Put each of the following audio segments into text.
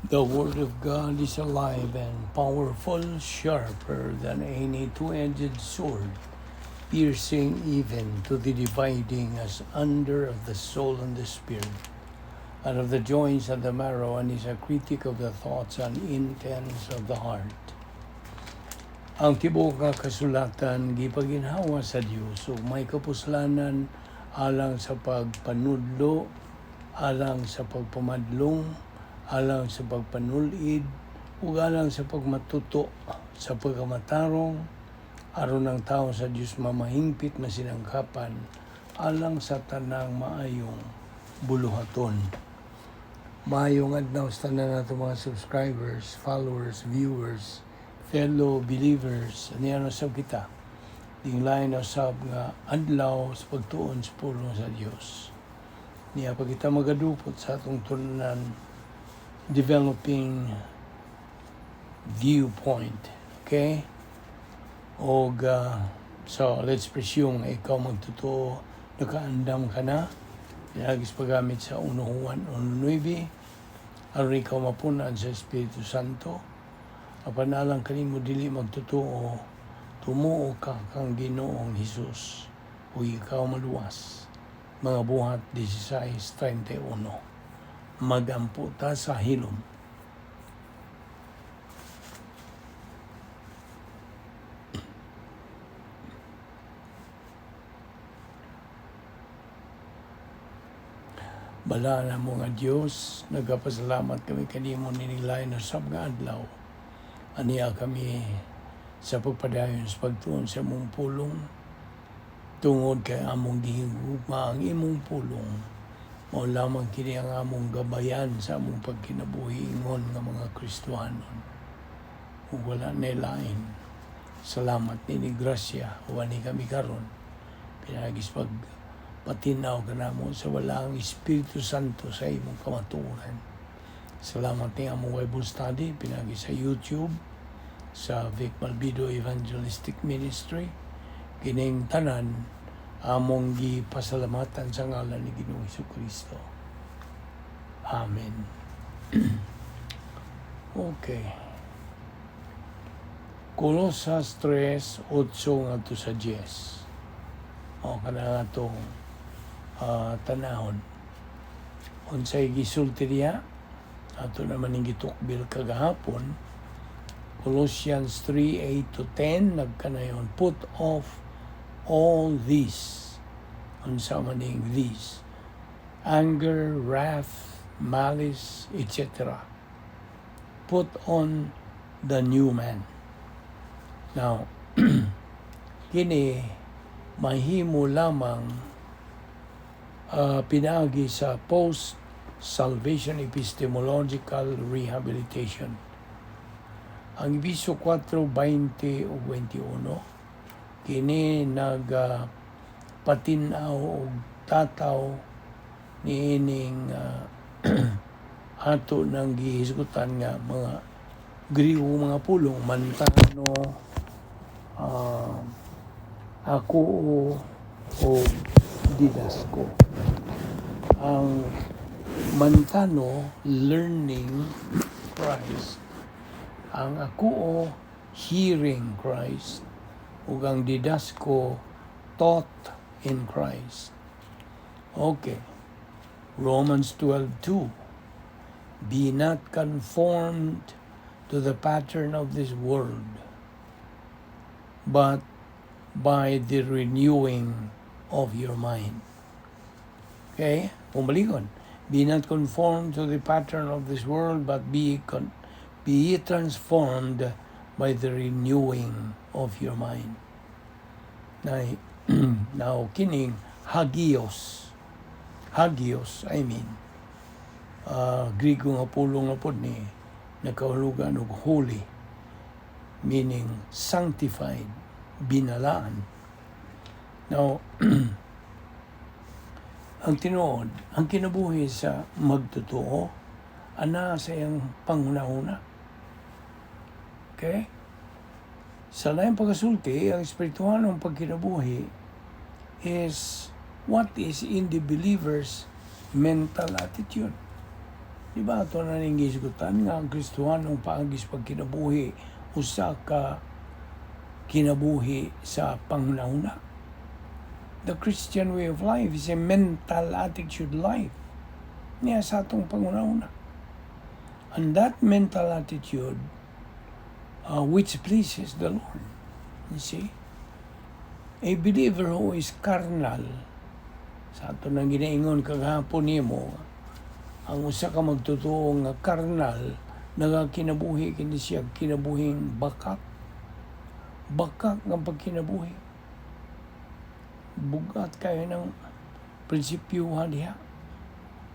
The Word of God is alive and powerful, sharper than any two-edged sword, piercing even to the dividing as under of the soul and the spirit, and of the joints and the marrow, and is a critic of the thoughts and intents of the heart. Ang tibuok nga kasulatan gipaginhawa sa Dios ug may kapuslanan alang sa pagpanudlo, alang sa pagpamadlong, alang sa pagpanulid, ug alang sa pagmatuto sa pagkamatarong, aron ang tao sa Dios mamahingpit masinangkapan alang sa tanang maayong buluhaton. Maayong adlaw sa tanan nato mga subscribers, followers, viewers, fellow believers. Aniya na sab kita. Dinglain na sab nga adlaw sa pagtuon sa pulong sa Dios. Niya pa kita magadupot sa atong tulunan, developing viewpoint. Okay? Og so let's presume nga ikaw magtotoo, nakaandam ka na pinaagi sa paggamit sa 1 Juan 1:9 aron ikaw mapunan sa Espiritu Santo. Apan alang kanimo dili magtotoo, tumuo ka kang Ginoong Hesus ug ikaw maluwas. Mga Buhat 16:31. Magampo ta sa hilom. Balaan namo nga Dios, nagapasalamat kami kanimo nining lain na sab nga adlaw. Aniya kami sa pagpadayon sa pagtuon sa imong pulong, tungod kay among gihigugma ang imong pulong. Mao lamang kini ang among gabayan sa among pagkinabuhi ingon nga mga Kristohanon. Ug wala na lain. Salamat nini grasya wani kami karon. Pinaagi sa pagpatinaw kanamo sa walaang Espiritu Santo sa imong kamatuoran. Salamat ni among Bible study pinaagi sa YouTube sa Vic Malbido Evangelistic Ministry. Kining tanan among gipasalamatan sa ngalan ni Ginoong Kristo. Amen. Okay. Colosas 3:8 ngadto sa 10. O kana atong tanahon. Unsay gisulti diha? Ato naman ning gitukbil kagahapon. Colossians 3:8 to 10, nagkanayon, put off all these. Unsa man ning these? Anger, wrath, malice, etc. Put on the new man. Now, kini mahimo lamang pinaagi sa post-salvation epistemological rehabilitation. Ang Episo 4:20 ug 21 kini nagpatinaw og tataw niining ato nang gihisgutan nga mga Griego mga pulong, mantano, ako o didasko. Ang mantano, learning Christ. Ang ako, hearing Christ. Ug ang didasko, taught in Christ. Okay. Romans 12:2. Be not conformed to the pattern of this world, but by the renewing of your mind. Okay? Pumalikon. Be not conformed to the pattern of this world, but be ye transformed by the renewing of your mind. Now, kining hagios. Hagios, I mean, Griego nga pulong na pod ni, nakahulugan og holy, meaning sanctified, binalaan. Now, ang tinuod, ang kinabuhi sa magtotoo, ana sa iyang panghuna-huna. Okay? Sa laing pagkasulti, ang espirituhanong pagkinabuhi is what is in the believer's mental attitude. Di ba ato na ning gisgutan nga ang Kristohanong paagi sa pagkinabuhi usa ka kinabuhi sa panghuna-huna? The Christian way of life is a mental attitude life niya sa atong panghuna-huna. And that mental attitude which pleases the Lord. You see? A believer who is carnal, sa ato nang ginaingon kagahapon nimo, ang usa ka magtotoo nga karnal, nagakinabuhi kini siya kinabuhing bakak. Bakak nga pagkinabuhi. Bugat kayo ng prinsipyuhan diha.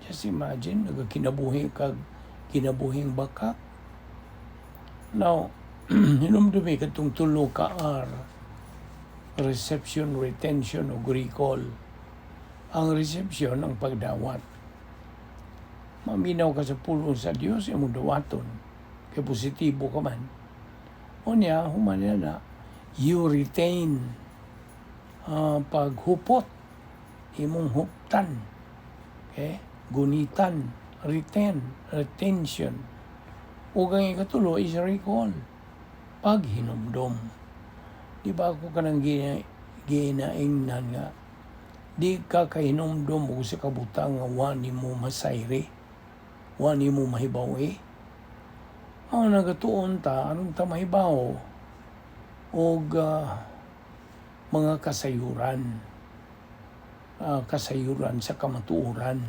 Just imagine, nagakinabuhi kag kinabuhing bakak. Now, hinumdumi katong tulo ka R: reception, retention, o recall. Ang reception, ang pagdawat. Maminaw ka sa pulong sa Dios, imong dawaton. Kay positibo ka man. Unya, human na, you retain, paghupot, imong huptan. Okay? Gunitan, retain, retention. Ug ang ikatulo is recall. Paghinumdom. Di ba ako kanang ginaingnan nga di ka kahinumdom og sa kabutang nga wa nimo masayri, wa nimo mahibaw-i? Ang nagatuon ta, anong ta mahibaw og mga kasayuran, kasayuran sa kamatuoran.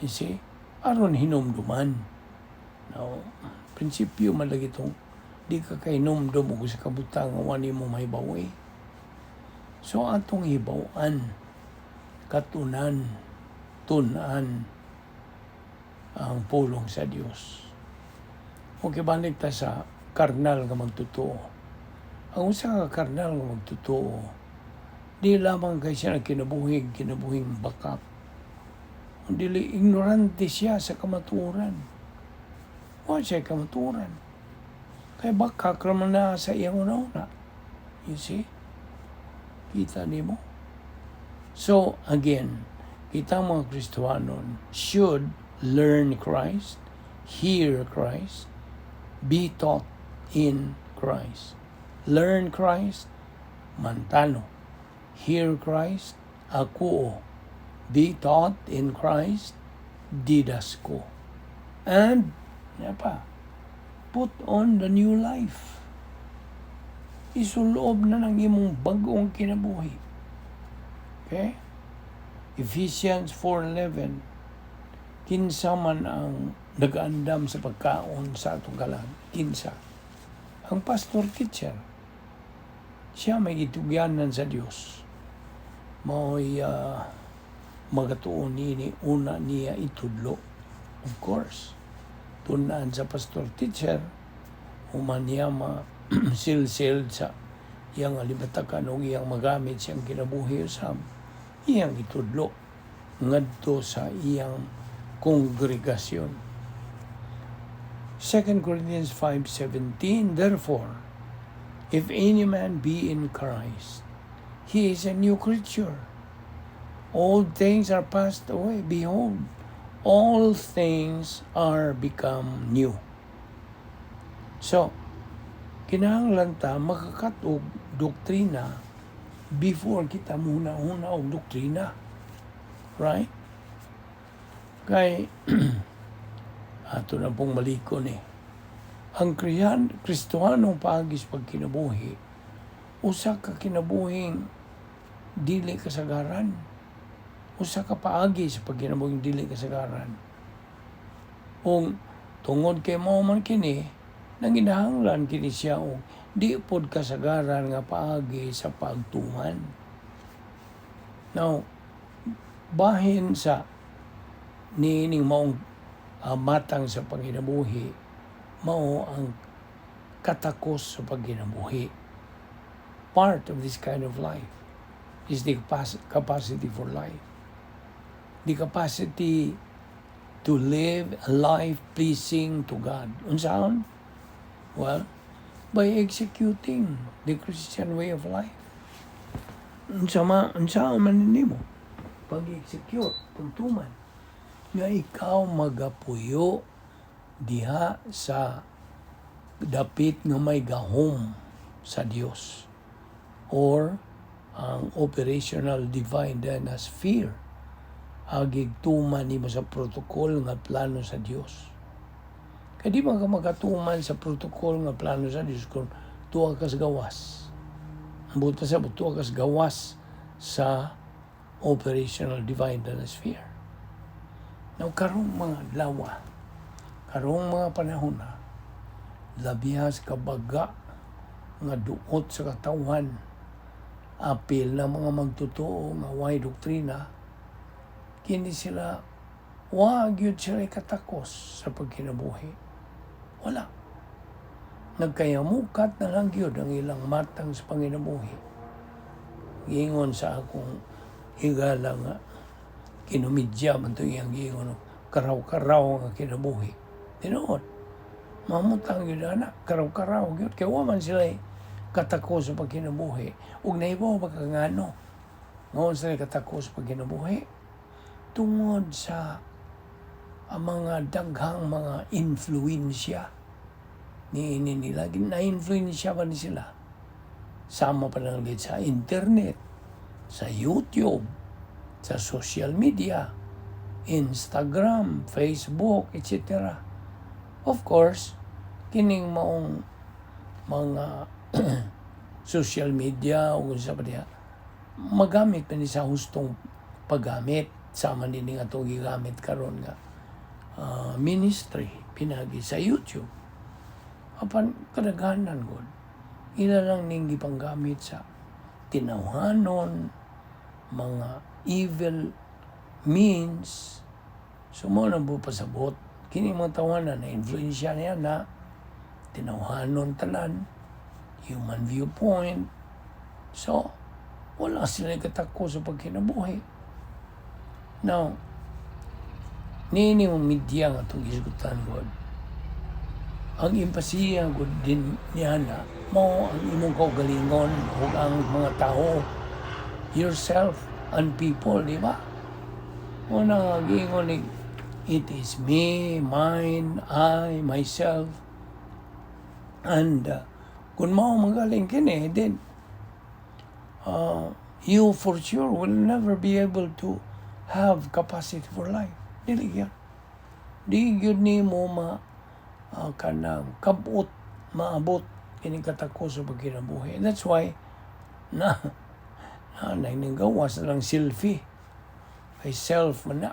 You see? Aron hinumduman. Now, prinsipyo man lagi itong di ka kahinumdum og sa kabutang nga wa nimo mahibaw-i. So atong hibaw-an, katunan, tun-an ang pulong sa Dios. Okay, balik ta sa karnal nga magtotoo. Ang usa ka karnal nga magtotoo, di lamang kay siya nagkinabuhig, kinabuhing bakak. Dili ignorante siya sa kamatuoran. Wa siya kamatuoran. Kay bakak raman na sa iyang una-una. You see? Kita nimo? So, again, kita mga Kristohanon should learn Christ, hear Christ, be taught in Christ. Learn Christ, mantano. Hear Christ, akuo. Be taught in Christ, didasko. And, yan pa, put on the new life. Isulob na ng imong bagong kinabuhi. Okay? Ephesians 4:11. Kinsa man ang nagaandam sa pagkaon sa atong kalag? Kinsa? Ang pastor teacher. Siya may gitugyanan sa Dios. Mao'y magatuon nini una niya itudlo. Of course. Tun-an sa pastor teacher, human niya ma silsil sa iyang alimatakan o iyang magamit siyang kinabuhi usab, iyang itudlo ngadto sa iyang kongregasyon. 2 Corinthians 5:17. Therefore, if any man be in Christ, he is a new creature. Old things are passed away. Behold, all things are become new. So, kinahanglan ta makakat-og doktrina before kita muna-una og doktrina. Right? Kay ato na pong malikon eh. Ang Kristohanong paagi sa pagkinabuhi, usa ka kinabuhing dili kasagaran. Usa ka paagi sa pagkinabuhing dili kasagaran. Kung tungod kay mao man kini, nanginahanglan kini siya og di pod kasagaran nga paagi sa pagtuman. Now, bahin sa niining maong matang sa panginabuhi, mao ang katakos sa pagkinabuhi. Part of this kind of life is the capacity for life. The capacity to live a life pleasing to God. Unsaon? Well, by executing the Christian way of life. Unsa man nimo? Pag-execute, pagtuman. Nga ikaw magapuyo diha sa dapit nga may gahom sa Dios or ang operational divine sphere, agig tuman nimo sa protocol nga plano sa Dios. Kay di man ka makatuman sa protocol nga plano sa Dios kung tuwa ka sa gawas. Ang buta sa tuwa ka sa gawas sa operational divine sphere. Now, karong mga adlaw, karong mga panahon na, labihas kabaga nga duot sa katawhan, apil na mga magtotoo nga way doktrina, kini sila, wa gyud sila katakos sa pagkinabuhi. Wala. Nagkayamukat na lang gyud ang ilang matang sa panginabuhi. Giingon sa akong higala nga kinumidya man to iyang giingon, karaw-karaw nga kinabuhi. Tinuod. Mamutang gyud ana, karaw-karaw gyud kay wa man sila katako sa pagkinabuhi. Ug nahibaw ba ka ngano? Ngon sila katako sa pagkinabuhi tungod sa ang mga daghang mga influensya ni ini nila. Na-influensya ba ni sila sama pa lang sa internet, sa YouTube, sa social media, Instagram, Facebook, etc. Of course, kining maong mga social media o sa pa diha, magamit pa ni sa hustong paggamit, sama din nga itong gigamit karon nga ministry pinagi sa YouTube. Apan kadaghanan gud, ila lang ning gipanggamit sa tinawhanon, mga evil means. So mo na po pasabot, kini mga tawanan na influensya niya na tinawhanon tanan, human viewpoint. So wala sila katako sa pagkinabuhi. Now, niini mong media nga itong gisgutan God, ang impasiya gud din niya na mo ang imong kaugalingon ug ang mga tao, yourself and people, di ba? Una giingon ni, it is me, mine, I, myself. And kung mao magaling kini, then you for sure will never be able to have capacity for life. Dili gyud. Di gyud nimo ma kanang kabot maabot kining katako sa pagkinabuhi. And that's why na na nanggawas na lang selfie. Kay self man na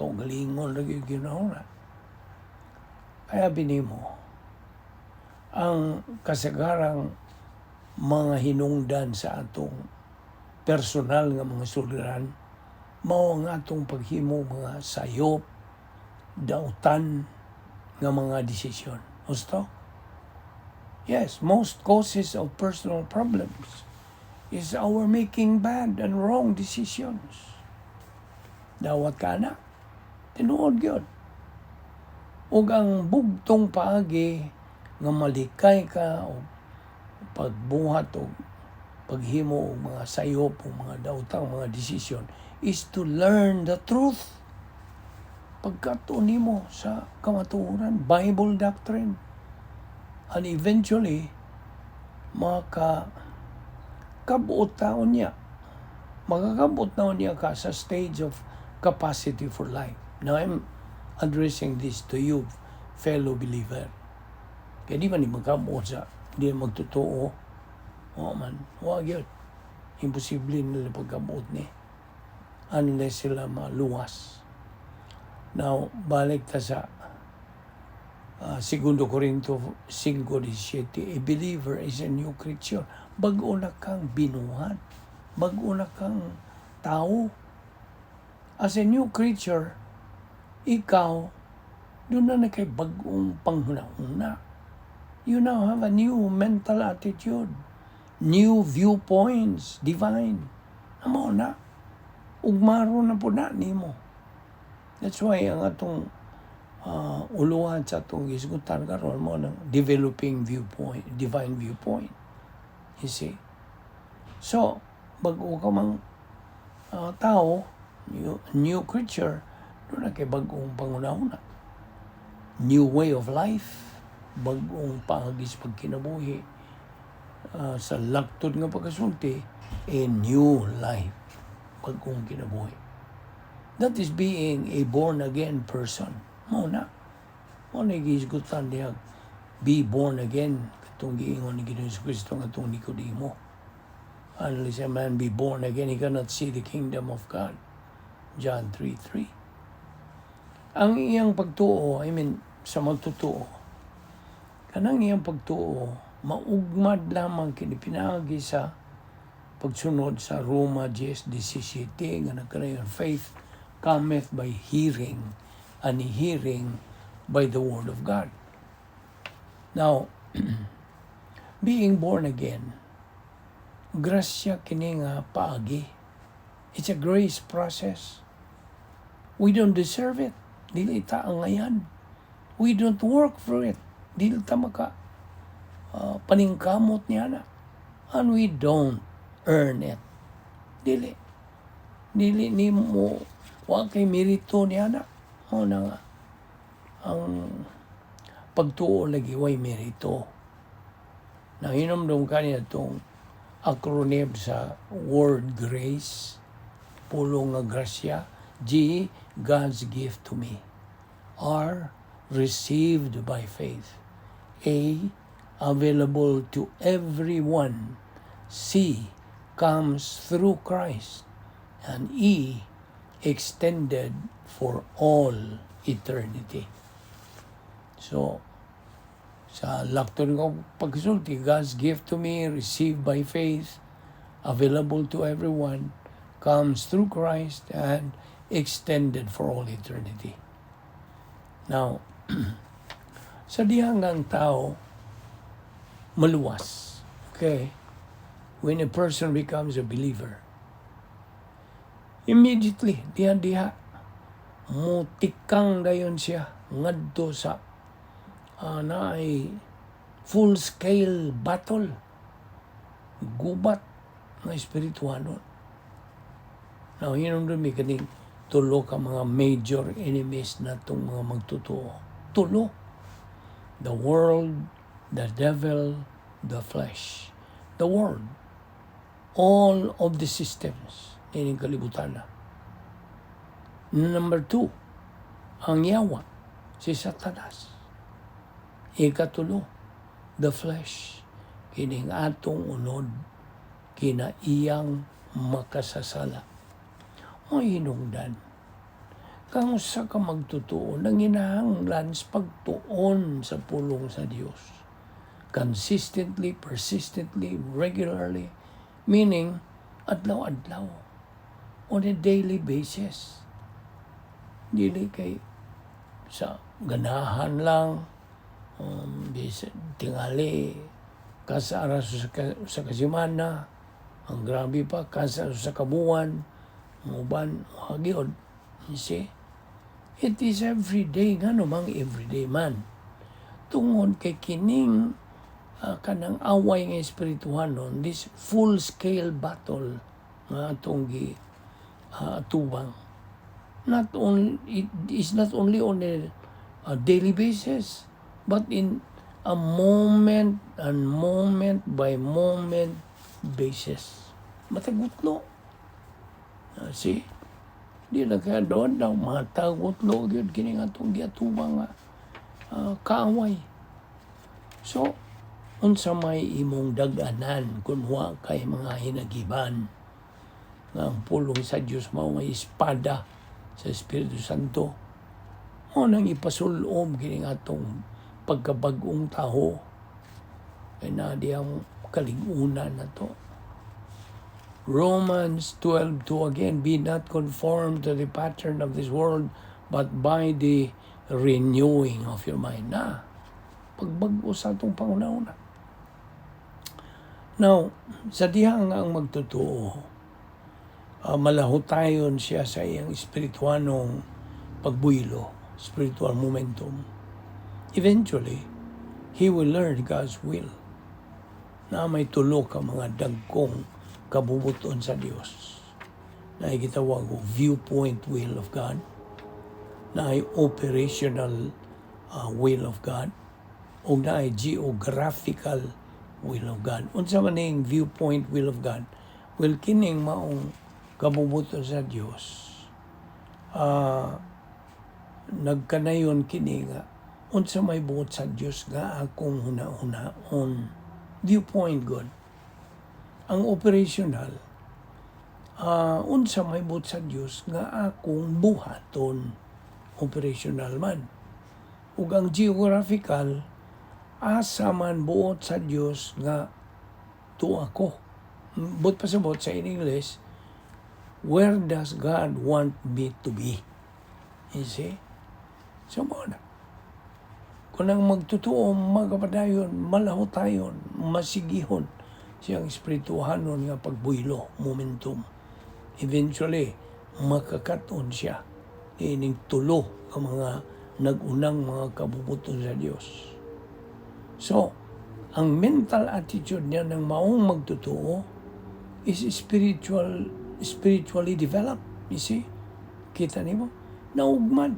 kaugalingon lagi ginahuna. Kaya binimo ang kasagarang mga hinungdan sa atong personal nga mga suliran mao ang atong paghimo mga sayop, dautan nga mga desisyon. Husto? Yes, most causes of personal problems is our making bad and wrong decisions. Dawat ka na. Tinuod gyud. Ug ang bugtong paagi nga malikay ka o pagbuhat o paghimo og mga sayop o mga daotang mga desisyon is to learn the truth. Pagkatuon nimo sa kamatuoran, Bible doctrine. And eventually, maka kabuot taon niya. Makakabot na niya ka sa stage of capacity for life. Now, I'm addressing this to you, fellow believer. Kaya di man ni magkabuot sa di magtotoo. O man, wa gyud. Imposible nila pagkabuot ni unless sila maluwas. Now, balik ta sa 2 Corinto 5:17, a believer is a new creature. Bag-o na kang binuhat. Bag-o na kang tao. As a new creature, ikaw, duna na kay bag-ong panghuna-huna. You now have a new mental attitude, new viewpoints, divine. Amo na. Ugmaro na po na nimo. That's why ang atong uluhan sa atong gisgutan karon mo ng developing viewpoint, divine viewpoint. You see? So, bago ka mang tao, new creature, Duna kay bag-ong panghunahuna. New way of life, bag-ong paagi sa pagkinabuhi. Sa laktod nga pagkasulti, a new life, bag-ong kinabuhi. That is being a born again person. Mao na. Mao na gihisgutan diha, be born again, katong giingon ni Ginoong Kristo ngadtong Nicodemo. "Unless a man be born again, he cannot see the kingdom of God." John 3:3. Ang iyang pagtuo, I mean, sa magtotoo, kanang iyang pagtuo, maugmad lamang kini pinaagi sa pagsunod sa Roma 10:17 nga nagkanayon, "Faith cometh by hearing, and hearing by the word of God." Now, being born again, grasya kini nga paagi. It's a grace process. We don't deserve it. Dili ta angayan. We don't work for it. Dili ta maka paningkamot niya na. And we don't earn it. Dili. Dili ni mo, wa kay merito niya na. Mao na nga. Ang pagtuo lagi way merito. Nahinomdom kaniya itong acronym sa word grace, pulong nga grasya: G, God's gift to me. R, received by faith. A, available to everyone. C, comes through Christ. And E, extended for all eternity. So, sa laktod nga pagsulti, God's gift to me, received by faith, available to everyone, comes through Christ, and extended for all eternity. Now, sa dihang ang tao maluwas, okay, when a person becomes a believer, immediately, diha-diha, mutikang dayon siya ngadto sa naay full-scale battle, gubat nga espirituhanon. Now, hinumdumi mi kaning tulo ka mga major enemies natong mga magtotoo. Tulo. The world, the devil, the flesh. The world. All of the systems ining kalibutan na. Number two, ang yawa, si Satanas. Ikatulo, the flesh, kining atong unod, kinaiyang makasasala. O hinungdan, kang usa ka magtotoo, nanginahanglan sa pagtuon sa pulong sa Dios. Consistently, persistently, regularly, meaning adlaw-adlaw, on a daily basis. Dili kay sa ganahan lang, tingali, kasa sa kasimana, ang grabe pa, kasa sa kabuwan, ang uban, magyod. You see? It is every day, nga mang everyday man. Tungod kay kining kanang away nga espirituhanon, this full-scale battle nga atong gi atubang. Not only it is not only on a daily basis, but in a moment and moment by moment basis. Matagutlo. See? Di na kaya doon daw, matagutlo gyud kini nga atong giatubang nga kaaway. So, unsa may imong dag-anan kung wa kay mga hinagiban nga ang pulong sa Dios mao nga espada sa Espiritu Santo, mao nang ipasul-ob kini nga atong pagkabag-ong tawo kay na diyang kalig-unan na to. Romans 12:2 again, "Be not conformed to the pattern of this world, but by the renewing of your mind." Na, pagbag-o sa atong panghunahuna. Now, sa dihang ang magtotoo, malahutayon siya sa iyang espirituanong pagbuylo, spiritual momentum. Eventually, he will learn God's will na may tulo ka mga dagkong kabubuton sa Dios. Na gitawag og viewpoint will of God, Naay operational will of God o naay geographical will of God. Unsa man ning viewpoint will of God? Well, kining maong kabubut-on sa Dios, nagkanayon kini nga unsa may buot sa Dios nga akong huna-hunaon. Viewpoint God. Ang operational, unsa may buot sa Dios nga akong buhaton, operational man. Ug ang geographical, asa man buot sa Dios nga tuo ako. Buot pasabot sa in English, where does God want me to be? You see? So mao na. Kung ang magtotoo, magapadayon, malahotayon, masigihon siyang espirituhanon nga pagbuylo, momentum. Eventually, makakaton siya ining tulo ka mga nag-unang mga kabubut-on sa Dios. So, ang mental attitude niya ng maong magtotoo is spiritually developed. You see? Kita nimo? Naugmad.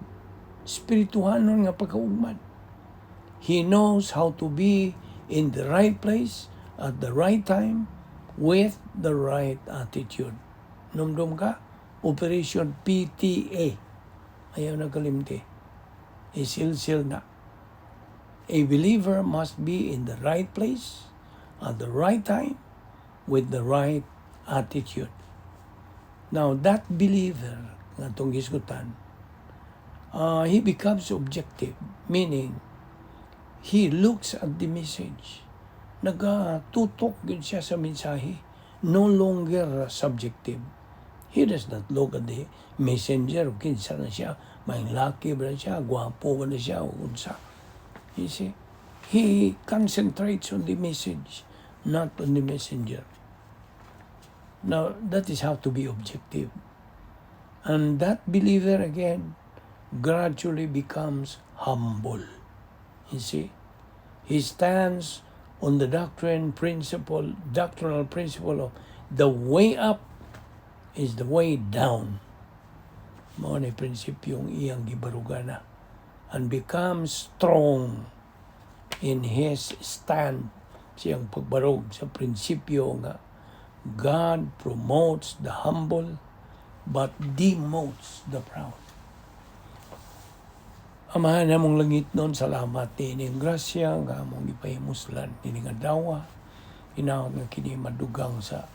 Spirituhanon nga pagkaugmad. He knows how to be in the right place at the right time with the right attitude. Numdum ka? Operation PTA. Ayaw na kalimti. Isilsil na. A believer must be in the right place at the right time with the right attitude. Now, that believer nga atong gisgutan, he becomes objective, meaning he looks at the message. Nagatutok gyud siya sa mensahe, no longer subjective. He does not look at the messenger, kinsa na siya, may laki ba na siya, gwapo ba na siya, o unsa. You see? He concentrates on the message, not on the messenger. Now, that is how to be objective. And that believer again gradually becomes humble. You see? He stands on the doctrinal principle of the way up is the way down. Mao ni prinsipyong iyang gibarugana and becomes strong in his stand, siyang pagbarog sa prinsipyo nga God promotes the humble but demotes the proud. Amahan namong langitnon, salamat niining grasya nga among gipahimuslan nining adlaw. Hinaot nga kini madugang sa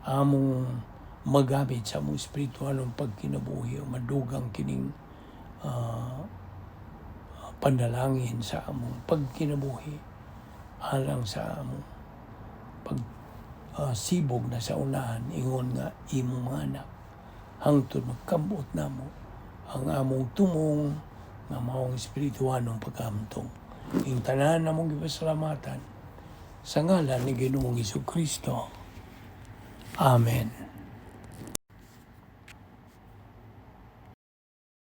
among magamit sa among espiritualong pagkinabuhi o madugang kining panalangin sa among pagkinabuhi alang sa among pag sibog na sa unahan ingon nga imong mga anak hangtod magkabot namo ang among tumong nga maong espirituhanong pagkahamtong. Ing tanan namong gipasalamatan sa ngalan ni Ginoong Kristo. Amen.